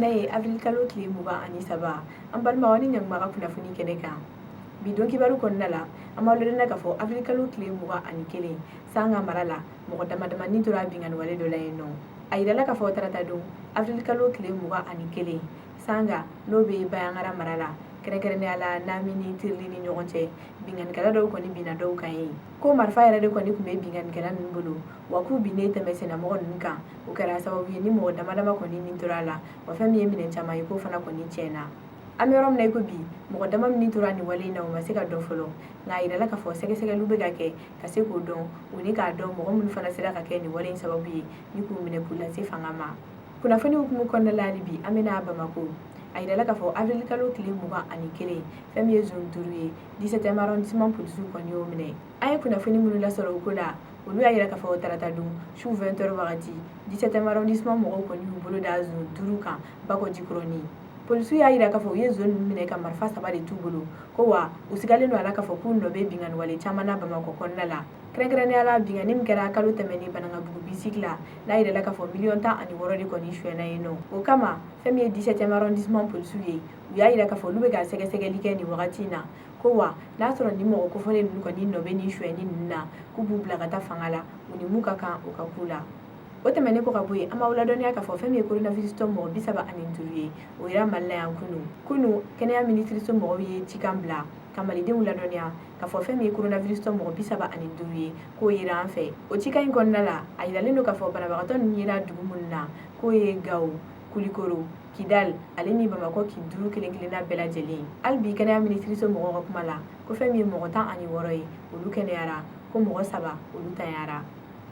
Tɛnɛ ye avril kalo tile 23. An balimaw, ni ɲanguma ka kunnafoni kɛnɛ kan, bi don kibaru kɔnɔna la, an b'aw ladɔnniya k'a fɔ avril kalo tile 21, Sanga mara la, mɔgɔ dama damani tora binkanni wale dɔ la yen nɔ. A yirala k'a fɔ tarata don, avril kalo tile 21, Sanga, n'o bɛ Bandiagara mara la, kɛrɛnkɛrɛnnenya la Nami ni Tirili ni ɲɔgɔn cɛ, binkannikɛla dɔw kɔni binna dɔw kan yen, ko marifa yɛrɛ de kɔni tun bɛ binkannikɛla ninnu bolo, wa k'u binnen tɛmɛ sennamɔgɔ ninnu kan, o kɛra sababu ye ni mɔgɔ dama dama kɔni ni tora a la, wa fɛn min ye minɛn caman ye, k'o fana kɔni tiɲɛna. An bɛ yɔrɔ min na i ko bi, mɔgɔ dama min tora nin wale in na, o ma se ka dɔn fɔlɔ, nka a yirala k'a fɔ sɛgɛsɛgɛliw bɛ ka kɛ ka se k'o dɔn, o ni k'a dɔn mɔgɔ minnu fana sera ka kɛ nin wale in sababu ye ni k'u minɛ k'u lase fanga ma. Kunnafoni hukumu kɔnɔna la, hali bi an bɛna Bamako. A yirala k'a fɔ avril kalo tile 21, fɛn min ye zone 5 ye, 17e arrondissement polisiw kɔni y'o minɛ. An ye kunnafoni minnu lasɔrɔ o ko la, olu y'a yira k'a fɔ tarata don su 20 heures wagati, 17e arrondissement mɔgɔw kɔni y'u bolo da zone 5 kan Bakɔ Jikɔrɔni. Polisiw y'a yira k'a fɔ u ye zone ninnu minɛ ka marifa saba de t'u bolo, ko wa u sigalen don a la k'a fɔ k'u nɔ bɛ binkanni wale caman na Bamakɔ kɔnɔna la, kɛrɛnkɛrɛnnenya la binkanni min kɛra kalo tɛmɛnen Banankabugu bisiki la, n'a yirala k'a fɔ miliyɔn 16 de kɔni suyɛnna yen nɔ. O kama, fɛn min ye 17e arrondissement polisiw ye, u y'a yira k'a fɔ olu bɛ ka sɛgɛsɛgɛli kɛ nin wagati in na, ko wa n'a sɔrɔ ni mɔgɔ kofɔlen ninnu kɔni nɔ bɛ nin suyɛnni ninnu na, k'u b'u bila ka taa fanga la, u ni mun ka kan, o ka k'u la. O tɛmɛnen kɔ ka bɔ yen, an b'aw ladɔnniya k'a fɔ fɛn min ye coronavirus tɔ mɔgɔ 35 ye, o yera Mali la yan kunu. Kunu, kɛnɛya minisiriso mɔgɔw ye cikan bila ka malidenw ladɔnniya k'a fɔ fɛn min ye coronavirus tɔ mɔgɔ 35 ye, k'o yera an fɛ. O cikan in kɔnɔna la, a yiralen don k'a fɔ banabagatɔ ninnu yera dugu minnu na, k'o ye Gawo, Kulikoro, Kidal ale ni Bamakɔ kin duuru kelen kelenna bɛɛ lajɛlen. Hali bi, kɛnɛya minisiriso mɔgɔw ka kuma la, ko fɛn min ye mɔgɔ 16 ye, olu kɛnɛyara, ko mɔgɔ saba, olu tanyara.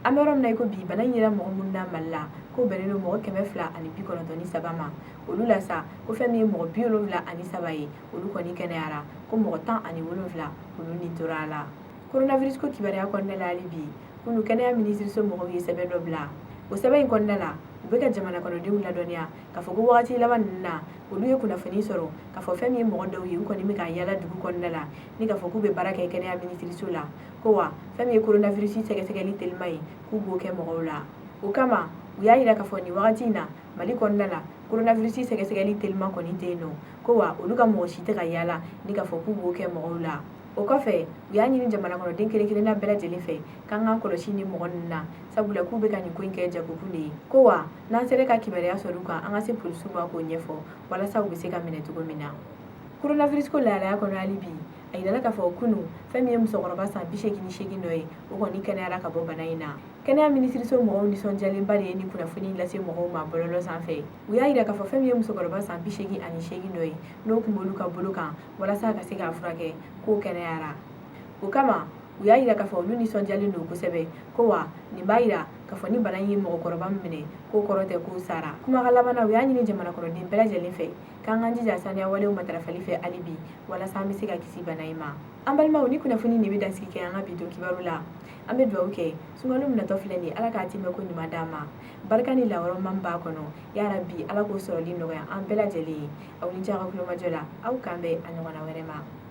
An bɛ yɔrɔ min na i ko bi, bana in yera mɔgɔ minnu na Mali la, k'o bɛnnen don mɔgɔ 293 ma. Olu la sa, ko fɛn min ye mɔgɔ 73 ye, olu kɔni kɛnɛyara, ko mɔgɔ 17, olu ni tora a la. Coronavirus ko kibaruya kɔnɔna la, hali bi, kunu kɛnɛya minisiriso mɔgɔw ye sɛbɛn dɔ bila. O sɛbɛn in kɔnɔna la, u bɛ ka jamana kɔnɔdenw ladɔnniya k'a fɔ ko wagati laban ninnu na, olu ye kunnafoni sɔrɔ k'a fɔ fɛn min ye mɔgɔ dɔw ye, u kɔni bɛ ka yala dugu kɔnɔna la ni k'a fɔ k'u bɛ baara kɛ kɛnɛya minisiriso la, ko wa fɛn min ye coronavirus sɛgɛsɛgɛli telima ye, k'u b'o kɛ mɔgɔw la. O kama, u y'a yira k'a fɔ nin wagati in na, Mali kɔnɔna la, coronavirus sɛgɛsɛgɛli telima kɔni tɛ yen nɔ, ko wa olu ka mɔgɔ si tɛ ka yala ni k'a fɔ k'u b'o kɛ mɔgɔw la. O kɔfɛ, u y'a ɲini jamana kɔnɔden kelen kelenna bɛɛ lajɛlen fɛ k'an k'an kɔlɔsi ni mɔgɔ ninnu na, sabula k'u bɛ ka nin ko in kɛ jagokun de ye, ko wa n'an sera ka kibaruya sɔrɔ u kan, an ka se polisiw ma k'o ɲɛfɔ walasa u bɛ se ka minɛ cogo min na. Coronavirus ko lahalaya kɔnɔ, hali bi, a yirala k'a fɔ kunu, fɛn min ye musokɔrɔba san 88 dɔ ye, o kɔni kɛnɛyara ka bɔ bana in na. Kɛnɛya minisiriso mɔgɔw nisɔndiyalenba de ye ni kunnafoni lase mɔgɔw ma bɔlɔlɔ sanfɛ. U y'a yira k'a fɔ fɛn min ye musokɔrɔba san 88 dɔ ye, n'o tun b'olu ka bolo kan walasa ka se k'a furakɛ, k'o kɛnɛyara. O kama, u y'a yira k'a fɔ olu nisɔndiyalen don kosɛbɛ, ko wa nin b'a yira k'a fɔ ni bana in ye mɔgɔkɔrɔba min minɛ, k'o kɔrɔ tɛ k'o sara. Kumakan laban na, u y'a ɲini jamana kɔnɔden bɛɛ lajɛlen fɛ k'an k'an jija saniya walew matarafali fɛ hali bi, walasa an bɛ se ka kisi bana in ma. An balimaw, ni kunnafoni nin bɛ dansigi kɛ an ka bi don kibaru la. An bɛ dugawu kɛ, sunkalo minɛtɔ filɛ nin ye, Ala k'a timɛ ko ɲuman d'an ma. Barika ni lawɔrɔma min b'a kɔnɔ, yarabi Ala k'o sɔrɔli nɔgɔya an bɛɛ lajɛlen ye. Aw ni ce aw ka kulomajɔ la. Aw k'an bɛn a ɲɔgɔnna wɛrɛ ma.